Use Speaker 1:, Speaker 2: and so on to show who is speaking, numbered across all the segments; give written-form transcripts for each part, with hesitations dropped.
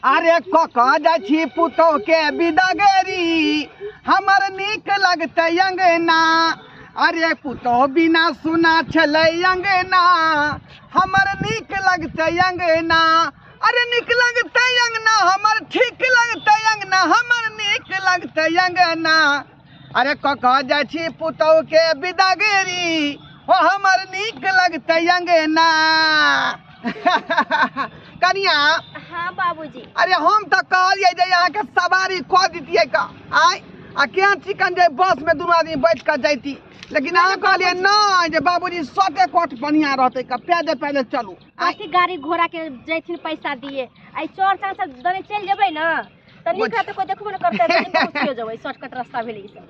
Speaker 1: अरे कक जाइ छी पुतोह के विदागरी, हमर नीक लगतै अंगना। अरे पुतोह बिना सुना छलै अंगना, हमर नीक लगतै अंगना। अरे नीक लगतै अंगना, हमर ठीक लगतै अंगना, हमर नीक लगतै अंगना। अरे कक जाइ छी पुतोह के विदागरी, हो हमर नीक लगतै अंगना। कनिया।
Speaker 2: हाँ बाबूजी।
Speaker 1: अरे हम तऽ कहलियै जे अहाँके सवारी कऽ दितियै का आय, आ केहन चिकन जे बस में दुनू आदमी बैठ कऽ जैती, लेकिन अहाँ कहलियै नहि जे बाबूजी सटे कोट बढ़िआँ रहतै का, पैदल पैदल चलू।
Speaker 2: कथी गाड़ी घोड़ा के जैथिन पैसा दिए, आई चोर चाँद सब दने चलि जेबै ने तऽ नीक रहतै, कोइ देखबो नहि करतै, पहुँचियो जेबै, शॉर्टकट रास्ता भेलै ई सब।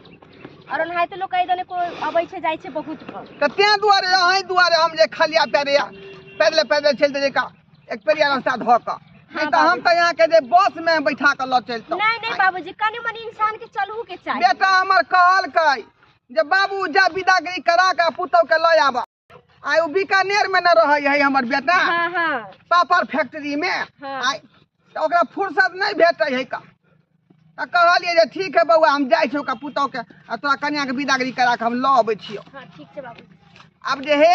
Speaker 2: आओर ओनाहिते लोक एहि दने कोइ अबै छै जाइ छै बहुत कम।
Speaker 1: तऽ तें दुआरे अहीं दुआरे हम जे खलिया पैरे पैदले पैदल चलि जेबै का, एक पेरिया रास्ता धऽ कऽ, नहीं तऽ हम तऽ यहाँ के जे बस में बैठा कऽ लऽ चलतहुँ।
Speaker 2: नहीं नहीं बाबूजी, कनी मनी इंसान के चलहु के चाही।
Speaker 1: बेटा हमर कहलकै जे बाबू जा विदागरी करा कऽ पुतहु के लऽ आबऽ। आइ ओ बीकानेर में न रहै है हमर बेटा।
Speaker 2: हाँ, हाँ।
Speaker 1: पापड़ फैक्ट्री में।
Speaker 2: हाँ।
Speaker 1: आइ तऽ ओकरा फुर्सत नहीं भेटै है का। तऽ कहलियै जे ठीक है बौआ, हम जाइ छियौ का पुतहु के आ तोरा कनिया के विदागरी करा कऽ हम लऽ अबै छियौ।
Speaker 2: हाँ, ठीक छै बाबू।
Speaker 1: आब जे हे,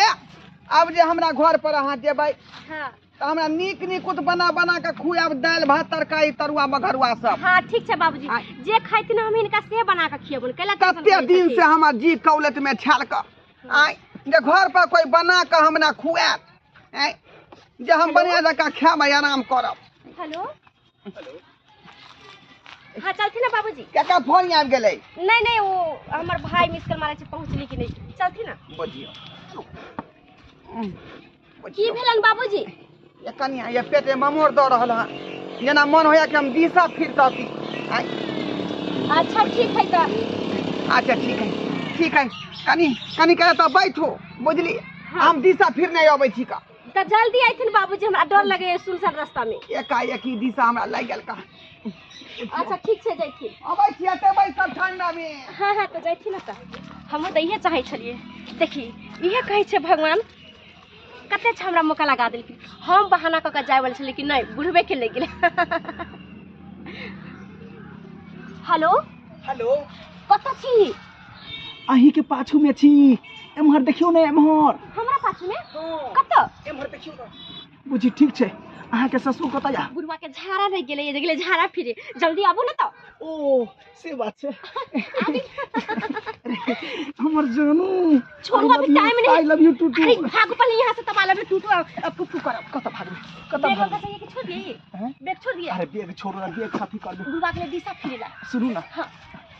Speaker 1: आब जे हमरा घर पर अहाँ जेबै,
Speaker 2: हाँ।
Speaker 1: तऽ हमरा नीक निकुत बना बना कऽ खुआएब, दालि भात तरकारी तरुआ बघरुआ सब।
Speaker 2: हाँ ठीक छै बाबूजी,
Speaker 1: आइ।
Speaker 2: जे खैथिन हम हिनका से बना कऽ खियेबनि। कैला टेंशन
Speaker 1: कते
Speaker 2: करै
Speaker 1: दिन
Speaker 2: छथिन?
Speaker 1: से हमर जी कौलेट में छाल कऽ आइ जे घर पर कोई बना कऽ हमरा खुआएत, आइ जे हम बढ़िआँ जकाँ खायब आ आराम करब।
Speaker 2: हेलो। हाँ चलथिन ना बाबूजी।
Speaker 1: केकर फोन आबि गेलै?
Speaker 2: नहीं नहीं, वो हमर भाई मिस कॉल मारै छै, पहुँचली कि नहीं, चलथिन ना।
Speaker 1: बुझियौ।
Speaker 2: की भेलन बाबूजी?
Speaker 1: ये कनिया, ये पेटे ममोर दऽ रहल हँ, जेना मन होइया कि हम दिशा फिरतती। आइ।
Speaker 2: अच्छा ठीक है तऽ।
Speaker 1: अच्छा ठीक है, ठीक है, कनी कनी कहे तऽ बैठो, बुझली?
Speaker 2: हाँ।
Speaker 1: हम दिशा फिरने अबै छी का।
Speaker 2: तऽ जल्दी अयथिन बाबूजी, हमरा डर लगैया सुनसान रास्ता में।
Speaker 1: एकाएक ई दिशा हमरा लागि गेल का।
Speaker 2: अच्छा ठीक छै, जैथिन।
Speaker 1: अबै छी, एतै बैसल ठंडा में।
Speaker 2: हाँ हाँ तऽ जैथिन ने, तऽ हमहूँ तऽ इहे चाहै छलियै। देखी इहे कहै छै भगवान, कते अच्छा हमरा मौका लगा देलखिन। हम बहाना कऽ कऽ जाय वाला छलियै, लेकिन नहि, बुढ़बे के लागि गेलै। हेलो।
Speaker 3: हेलो।
Speaker 2: कतऽ छी?
Speaker 3: अहीं के पाछू में छी, एम्हर देखियौ ने, एम्हर।
Speaker 2: हमरा पाछू में?
Speaker 3: हाँ।
Speaker 2: कतऽ?
Speaker 3: एम्हर देखियौ ने। बुझी ठीक छै, अहाँ के ससुर कतऽ या?
Speaker 2: बुढ़वा के झाड़ा लागि गेलै, जे गेलै झाड़ा फिरे, जल्दी आबू ने तऽ।
Speaker 3: ओ से बात छै। हमर जानू।
Speaker 2: छोड़ू, अभी टाइम नहीं।
Speaker 3: I love you to to.
Speaker 2: अरे भागो पहले यहाँ से, तब I love you to to, अब फुफू करब।
Speaker 3: कतऽ भागबै? कतऽ
Speaker 2: बैग
Speaker 3: भागबै?
Speaker 2: चाहिए कि छोड़ दिए?
Speaker 3: हैं?
Speaker 2: बैग छोड़ दिए?
Speaker 3: अरे बैग छोड़ू ना, बैग साथी करबै।
Speaker 2: बुढ़वा के लिए दिशा फिरेला।
Speaker 3: सुनू ना।
Speaker 2: हाँ।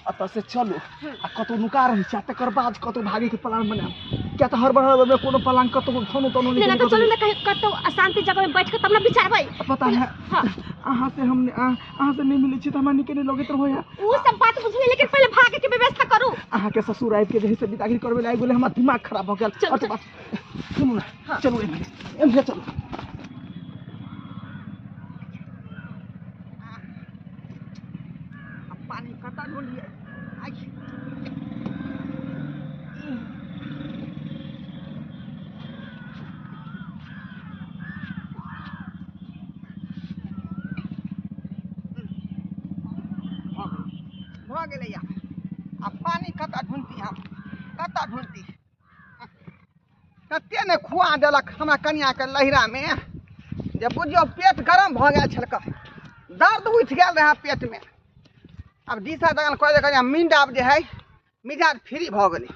Speaker 3: एतऽ से चलू,
Speaker 2: हाँ।
Speaker 3: आ कतौ नुका रहै छी, आ तकर बाद कतौ भागै के प्लान बनायब। किया तऽ हर बार हर कोनो प्लान कतौ फोनो तोनो
Speaker 2: नहीं,
Speaker 3: निकलि
Speaker 2: नहीं, तो
Speaker 3: कतौ
Speaker 2: चलू ना, कहीं कतौ अशांति जगह में बैठ के तब ना विचारबै।
Speaker 3: पता है,
Speaker 2: हाँ।
Speaker 3: अहाँ से हम अहाँ से नहीं मिलै छी तऽ हमरा नीके नहीं लगैत रहैया।
Speaker 2: उ सब बात बुझलियै, लेकिन पहिले भागे के व्यवस्था करू।
Speaker 3: अहाँ के ससुर आबि के जे है से विदागरी करबै लए आबि गेलै, हमर दिमाग खराब भऽ गेल।
Speaker 2: चलू,
Speaker 3: और
Speaker 2: चलू।
Speaker 3: बात सुनू ना,
Speaker 2: हाँ।
Speaker 3: चलू एम्हरे, एम्हरे चलू।
Speaker 1: पानी कतऽ ढूंढियै? भऽ गेलै आब। आब पानी कतऽ ढूंढती हम, कतऽ ढूंढती? कते ने खुआ देलक हमरा कनियाके लहिरामे जे बुझियौ पेट गरम भऽ गेल छलक, दर्द उठि गेल रहए पेटमे। आब दिशा दगन कऽ कनिया मिंड आब जे है मिजाज फ्री भऽ गेलै।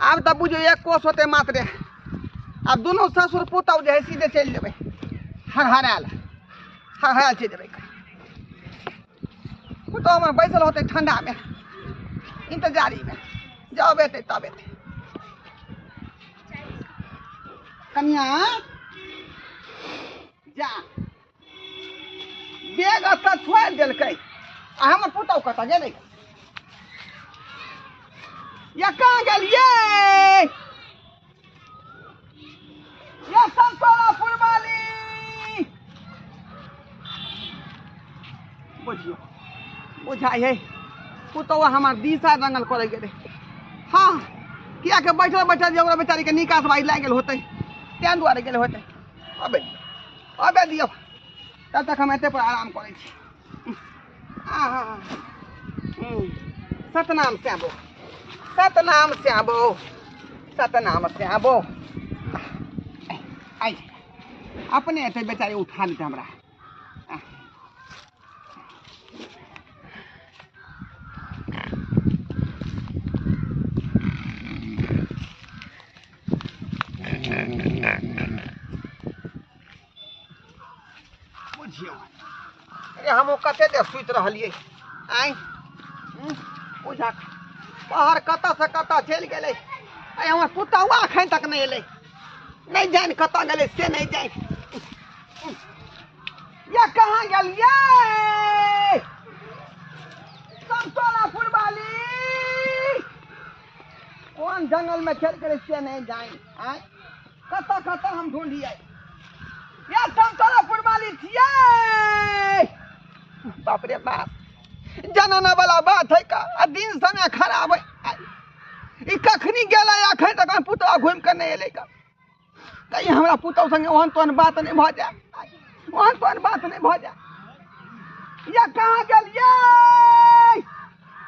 Speaker 1: आब तऽ बुझियौ एक कोस होतै मात्रे, आब दुनू ससुर पुतहु जे है सीधे चलि जेबै, हरहरायल हरहरायल चलि जेबै। पुतहु हमर बैसल होतै ठंडामे इंतजारीमे, जब एतै तब एतै। कनिया जा, बैग एतऽ छोड़ि देलकै आ हमर पुतहु कतऽ गेलै? या कहाँ गेलियै? या संतोलापुर वाली। बुझियौ बुझाइ है पुतहु हमर दिशा रंगल करै गेलै। हाँ, किया के बैठल बैठल जे ओकरा बेचारीके निकास बाई लागि गेल होतै, तें दुआरे गेल होतै। अबे दियौ, अबे दियौ। तब तक हम एते पर आराम करै छी। आहा, सतनाम श्यामो, सतनाम श्यामो, सतनाम श्यामो। आइ अपने एते बेचारी उठा लेतै हमरा। बुझियौ, अरे हम कते देर सुति रहलियै। आइ बुझक बाहर कतऽ से कतऽ चलि गेलै। आइ हमर पुतहुआ एखन तक नहि एलै, नहि जानि कतऽ गेलै से नहि जानि। या कहाँ गेलियै समतोलापुर वाली, कोन जंगल में चलि गेलै से नहि जानि। आइ कतऽ कतऽ हम ढूंढियै। या समतोलापुर वाली छियै। बाप रे बाप, जनाना वाला बात है का, आ दिन समय खराब है। ई कखनी गेलै एखन तक हमर पुतहु घुमि कऽ नहि एलै का। कहीं हमरा पुतहु संगे ओहन तोहन बात नहि भऽ जाय, ओहन तोहन बात नहि भऽ जाय। या कहाँ गेलियै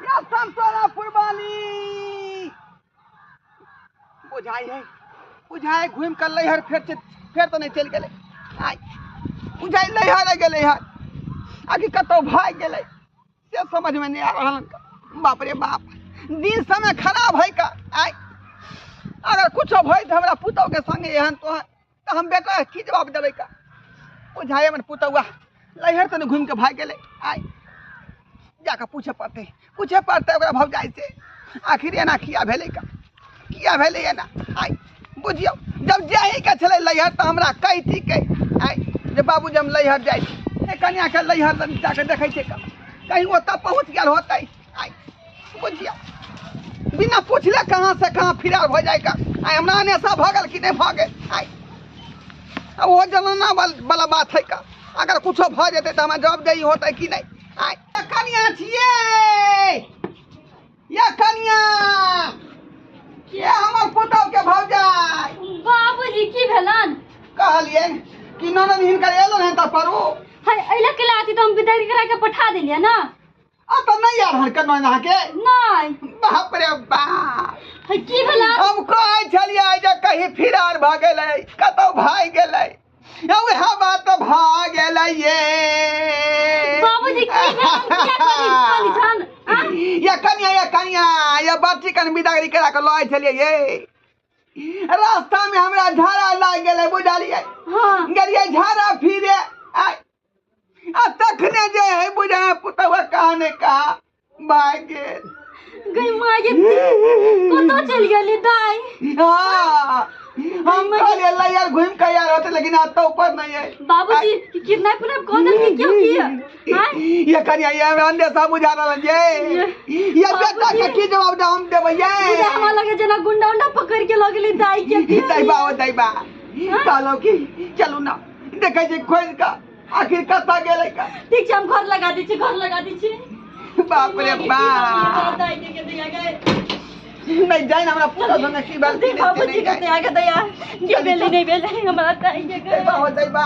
Speaker 1: या समतोलापुर वाली। बुझाइ है, बुझाइ घुमि कऽ लैहर फेर फेर तऽ नहि चलि गेलै। आइ बुझाइ लैहर गेलै हर, आकि कतहु भागि गेलै से समझमे नहि आ रहल। बाप रे बाप, दिन समय खराब है का। आइ अगर कुछो भय तऽ हमरा पुतहुके संगे एहन तोहन, तऽ हम बेटा की जवाब देबै का। बुझाइ हमर पुतहुआ लैहर तऽ नहि घुमि कऽ भागि गेलै। आइ जाकऽ पूछे पड़तै, पूछे पड़तै ओकरा भौजाइ से, आखिर एना किया भेलै का, किया भेलै एना। आइ बुझियौ, जब जाहीके छलै लैहर तऽ हमरा कहिती के आइ जे बाबूजी हम लैहर जाइ छी, कनियाके लैहर जाकऽ देखै छियै का, कहीं ओतऽ पहुँच गेल होतै। आइ बुझियौ, बिना पुछले कहाँ से कहाँ फिरार भऽ जाइ का। आइ हमरा अनेसा भऽ गेल कि नहि भऽ गेल। आइ ओ जनाना वाला बात है का, अगर कुछो भऽ जेतै तऽ हमरा जवाबदेही होतै कि नहि। आइ कनिया छियै या कनिया, ये हमर पुतहु के भौजाइ।
Speaker 2: बाबूजी की भेलन?
Speaker 1: कहलियै कि ननद हिनकर एलन हन तऽ परू
Speaker 2: है अइला के लाती तऽ हम विदाई करा के पठा देलियै ना।
Speaker 1: आ तऽ नहि आयल हन ननद अहाँके?
Speaker 2: नहि।
Speaker 1: बाप रे बाप,
Speaker 2: है की भेलन?
Speaker 1: हम कहै छलियै जे कहीं फिरार भऽ गेलै, कतहु भागि गेलै, उएह बात तऽ भऽ गेलै ये।
Speaker 2: बाबूजी की भेलन? किया कनी छन?
Speaker 1: या कनिया, या कनिया, या बाटी कन विदागरी करा के लऽ छलियै ये। रास्ता में हमरा झाड़ा लागि गेलै बुझलियै।
Speaker 2: हाँ।
Speaker 1: गेलियै झाड़ा फिरे आ तखने जे है बुझाय पुतहुआ कहाँ ने कहाँ भागि गेल।
Speaker 2: गई माँ ये कतऽ चलि गेली दाई?
Speaker 1: हाँ, हम कहलियै लैयर घुमि कऽ आयल होतै, लेकिन एतऽ ऊपर नहि है।
Speaker 2: बाबूजी किडनैप उडनैप कऽ देलकै क्यों किया?
Speaker 1: ये कनिया, ये हमरा अंदेशा बुझा रहल ये। ये बेटा के की जवाब हम देबै ये?
Speaker 2: बुझा हमरा लगे जेना गुंडा उंडा पकड़ के लऽ गेलै दाई के।
Speaker 1: दैबा ओ दैबा, कहलहुँ कि चलू ना देखै छी खोजि कऽ आखिर कतऽ गेलै का।
Speaker 2: ठीक छै, हम घर लगा दै छी, घर लगा दै छी।
Speaker 1: बाप रे बाप, नहीं जाए ना हमरा पूरा संगे की बात।
Speaker 2: बाबूजी के दया के दया की भेलै नहि भेलै हमरा दाई के।
Speaker 1: दैबा हो दैबा।